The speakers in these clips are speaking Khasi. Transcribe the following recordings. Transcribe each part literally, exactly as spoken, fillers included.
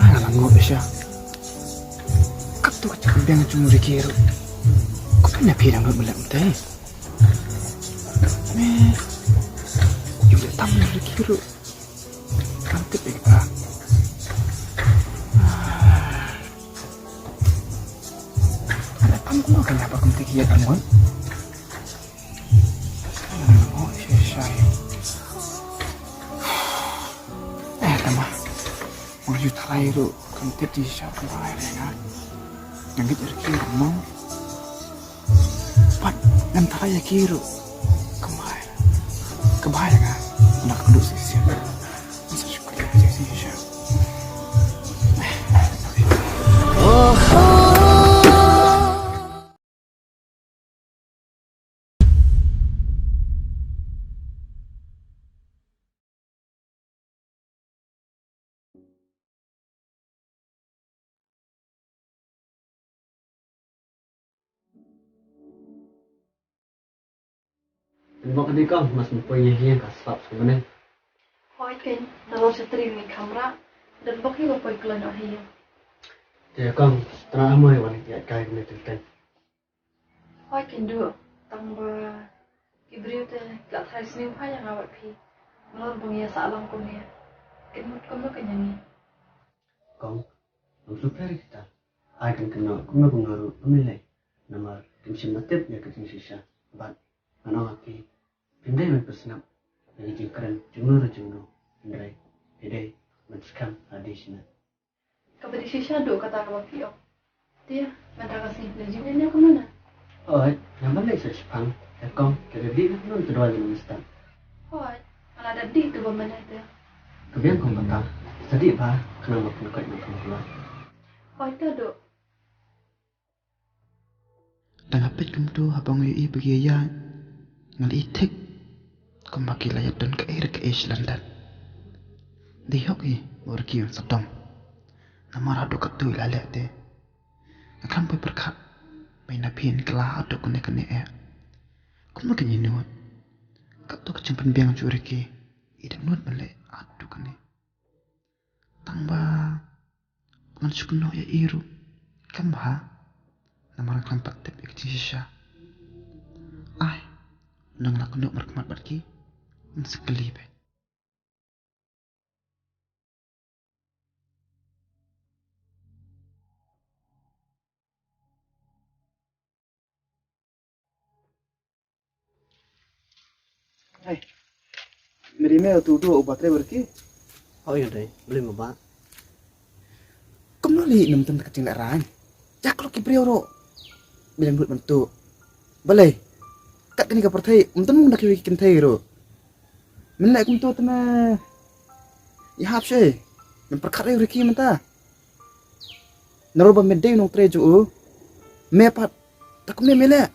Ah, nga la ngop sha. Katto ka jingpynbiang jong u Ricky ruh. Kumno phi dang nud mynta? Me. Ïa u tam u Ricky ruh. Kam tip ïa ka. Pam kumno ka naba kum te ki ïa ka mon. Oh, shisha. Eh, tama. Ong ju tharai ruh kam tip ti sha kumba ai re nga. Nga ngeit ïa ki ruh mo. Pat ngam tharai ïa ki ruh. Kumba ai. Kumba ai nga. Nga kynduh shisha. Sa shukriya shisha. Pynbok kane kong, mas mympui ïa hi ka slap sha bneng. Hooid keiñ, nalor shatri ngi khamra, don bok hi ba poi kloi noh hi. Te kong, tang ah moi wan ïa kai kane teng teng. Hooid keiñ duh, tang ba ki briew te ki la tharai sniew bha ïa nga bad phi. Nalor ba ngi ïa sah lang kumne. Kin mut kumno keiñ ïa ngi. Kong, ym sngewpher ïa kita. Ai kan kynnoh kumno kumno ruh ym lei. Namar kim shym la tip ïa ka jingshisha. Bad ngan ong ha phi, phim dei ban pynsnap ïa ka jingkren jongno re jongno. Hynrei phi dei ban skhem ha dei shisha. Kaba dei shisha duh kata kaba phi ong. Te mynta ka sngi phi la jied lynñiaw kumno na? Hooid, nga ban leit sa shipang. Te kong, te da dih na kumno te dawai ban stad. Hooid, nga la da dih tu ba mynne te. Ka biang kong kata, sa dih bha, khnang ba phin koit na kong kula. Hooid, te duh. Tang hapdeng kumtu haba nga ïohi ba ki ïaid, nga la ïohi thik kumba ki la ïa don kaei re kaei sha London. Dei hok hi ba u Ricky un sa dom. Namar haduh katto i la leh te. Nga khlem poi pyrkhat ba ïa na phi yn kylla haduh kane kane eh. Kumno keiñ i nud. Katto ka jingpynbiang jong u Ricky i dang nud ban leh haduh kane. Tang ba ngan shu kynnoh ïa i ruh kam bha. Namar nga khlem pat tip ïa ka jingshisha. Ai, nang la kynnoh markhmat bad ki, ngan sa kylli beit. Hey. Me dei me utu u duh uba trei u Ricky? Hooid, dei. Balei mo bah? Kumno lei ym don ka jinglehrain? Ïa khlok ki briew ruh. Me dang nud ban tuh. Balei? Kat kane ka pyrthei ym don da kiwei ki kynthei ruh. Men leh kumto te me ïahap shai. Men pyrkhat ïa u Ricky mynta. Naduh ba me dei u nongtrei jong u, me pat, ta kumne me leh.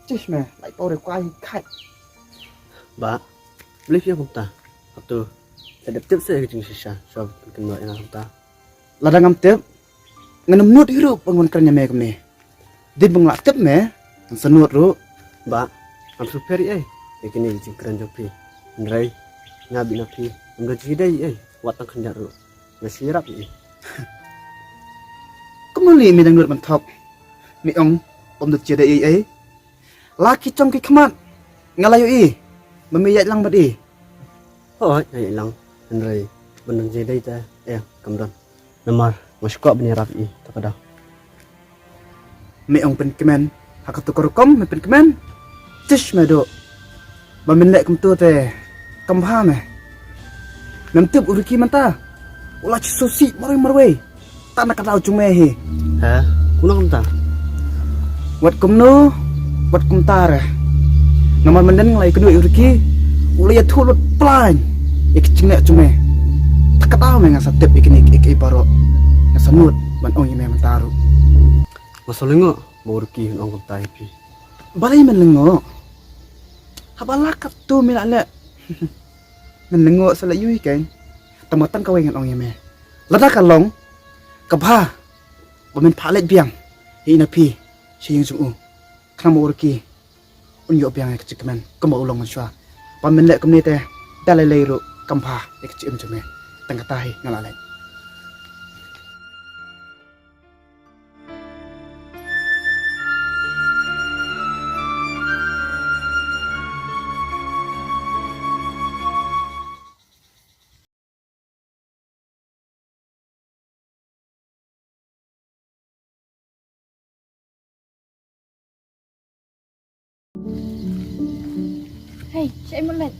Chish me, lai paw re kwai khat. Bah, balei phi ong kumta? Hato phi dep tip sa ïa ka jingshisha, shuwa phin kynnoh ïa nga kumta. Lada ngam tip, ngan ym nud hi ruh ban wan kren ïa me kumne. Dei ba nga la tip me, ngan sa nud ruh. Bah, ngam sngewpher ei ei ïa kine ki jingkren jong phi. Hynrei nga bad na phi ngim don jingïadei ei ei, wat tang khyndiat ruh. Nga shu ïarap ïa i. Kumno lei me dang nud ban thok? Me ong ym don jingïadei ei ei. La ki chong ki khmat nga la ïohi ba me ïaid lang bad i. Hooid, nga ïaid lang. Hynrei ban don jingïadei te, eh, kam don. Namar nga shu kwah ban ïarap ïa i, ta ka daw. Me ong pynkmen, ha kato ka rukom me pynkmen. Chish me duh. Ba men leh kumto te kam bha me. Mem tip u Ricky mynta u la shu sngewsih marwei marwei. Tang na ka daw jong me hi. He, kumno kumta? Wat kumno, wat kumta re. Namar mynta nga la ïakynduh ïa u Ricky, u la ïathuh lut plan ïa ki jingleh jong me. Ta ka daw me nga sa tip ïa kine kiei kiei baroh. Nga sa nud ban ong ïa me mynta ruh. Nga sa lyngngoh ba u Ricky un ong kumta ïa phi. Balei men lyngngoh? Haba la katto me la leh. Men lyngngoh sa leh ïa u hi keiñ. Tang ba tang kawei ngan ong ïa me. Lada ka long kaba bha ba men phah leit biang ïa i na phi sha ïing jong u. Nga ma u Ricky un ïoh biang ïa ka jingkmen kumba u long mynshuwa. Ba mynleh kumne te da lei lei ruh kam bha ïa ka jingim jong me. Tang kata hi nga la leit. Hei, shaei mut leit?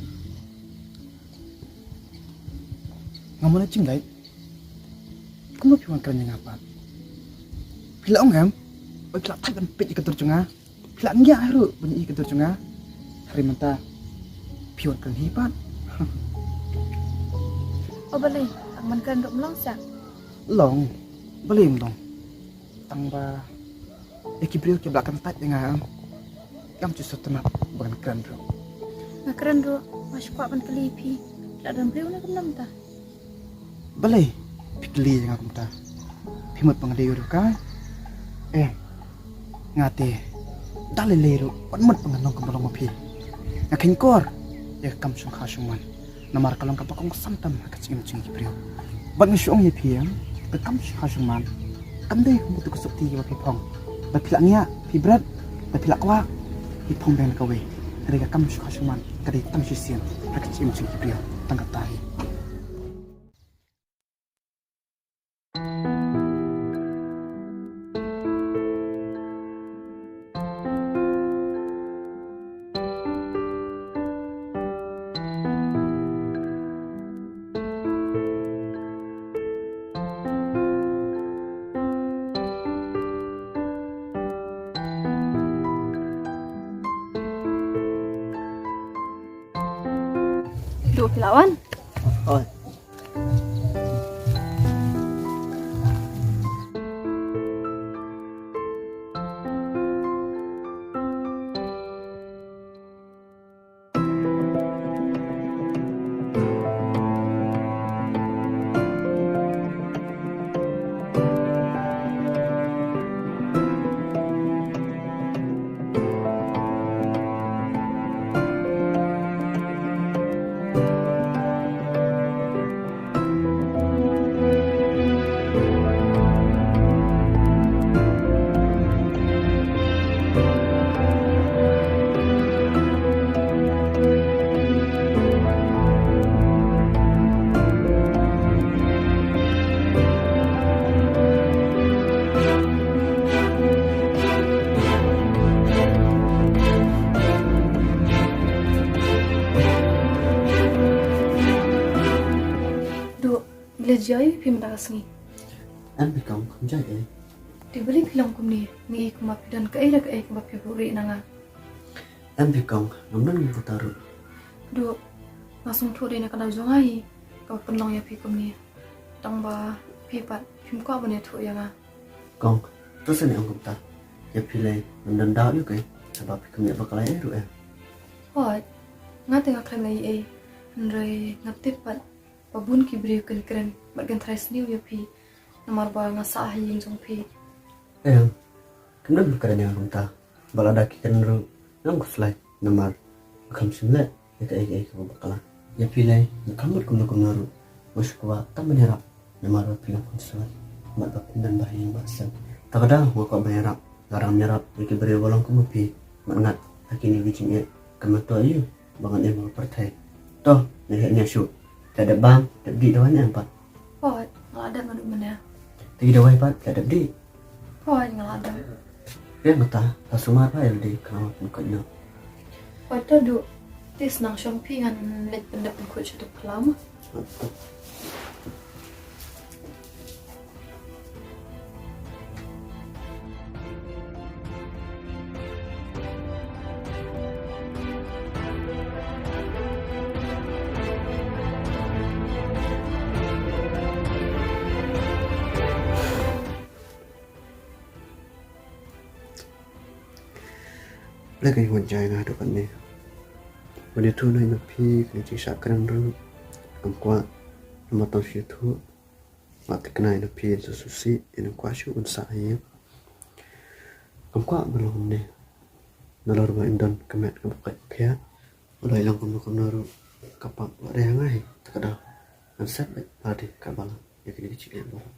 Nga mut leit jingleit. Kumno phi wan kren ïa nga pat? Phi la ong em? Oi, phi la thait ban peit ïa ka dur jong nga. Phi la ngiah ruh ban ïohi ka dur jong nga. Hynrei mynta phi wan kren hi pat. O balei, tang ban kren ruh mlong sa. Long, balei mlong? Tang ba ïa ki briew kiba la kyntait ïa nga, ngam ju sngewtynnat ba ngan kren ruh. Nga kren ruh, nga shu kwah ban kylli phi, la don briew ne kumno mynta? Balei phi kylli ïa nga kumta? Phi mut ba nga dei u riewkai? Em, nga te da lei lei ruh wat mut ba ngan long kumba long ma phi. Nga kheiñkor ïa ka kam shongkha shongman. Namar ka long kaba kongsan tam ha ka jingim jong ki briew. Bad nga shu ong ïa phi ïa ka kam shongkha shongman kam dei kumba tu ka sopti kaba phi phong. Ba phi la ngiah, phi bret, ba phi la kwah, phi phong biang da kawei. Hynrei ka kam shongkha shongman ka dei tang shisien ha ka jingim jong ki briew. Tang kata hi. Duh, phi la wan? Oi. Duh, ngi la jia ïa phi mynta ka sngi. Em phi kong, kam jia ei. Te balei phi long kumne, nga i kumba phi don kaei la kaei kaba phi buhrieh na nga. Em phi kong, ngam don ngi kata ruh. Duh, nga sngewthuh dei na ka daw jong nga hi kaba pynlong ïa phi kumne. Tang ba phi pat phim kwah ban ïathuh ïa nga. Kong, to sa ne ong kumta. Ïa phi lei, ngam don daw ïa u kei, haba phi khlem ïa bakla ei ruh em. Hooid, nga te nga khlem ïa ei, hynrei nga tip pat ba bun ki briew kin kren bad kin tharai sniew ïa phi namar ba nga sah ha ïing jong phi. Em, kim don ba kren ïa nga kumta. Ba lada ki kren ruh ngam khuslai namar ba kham shym leh ïa kaei kaei kaba bakla. Ïa phi lei, nga kham mut kumno kumno ruh, nga shu kwah tang ban ïarap namar ba phi long khun sngewbha bad ba phin don ba ha ïing ba ha sem. Ta ka daw nga kwah ban ïarap, nga dang ïarap ïa ki briew ba long kum ma phi. Mat ngat ha kine ki jingeh ka myntoi ïa u ba ngan im ha ka pyrthei. To, ngi heh nia shuh. Te dep bam, dep dih dawai ne em pat? Hooid, nga la dep naduh mynne. Te ki dawai pat, te dep dih? Hooid, nga la dep. Ïa mynta la sumar ba ïa lade ka la pynkoit noh. Hooid, to duh. Te snang shong phi, ngan leit pyndep pynkhuid sha tu phyllaw mo. Lada ka ïing wan jai nga haduh katne, ban ïathuh noh ïa phi kane ka jingshah kren ruh ngam kwah. Namar tang shu ïathuh, nga thikna ïa phi, sa sngewsih, ngam kwah shuh ban sah ïa. Ngam kwah ban long kumne. nalor ba in don ka met kaba koit pia. Lada i long kumno kumno ruh, ka pap wat dei ha nga hi, te ka daw ngan set beit lade katba lah ïa kine ki jingeh baroh.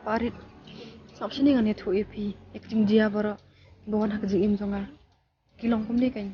Parit, sngap shane, ngan ïathuh ïa phi ïa ka jingjia baroh ba wan ha ka jingim jong nga. Ki long kumne keiñ.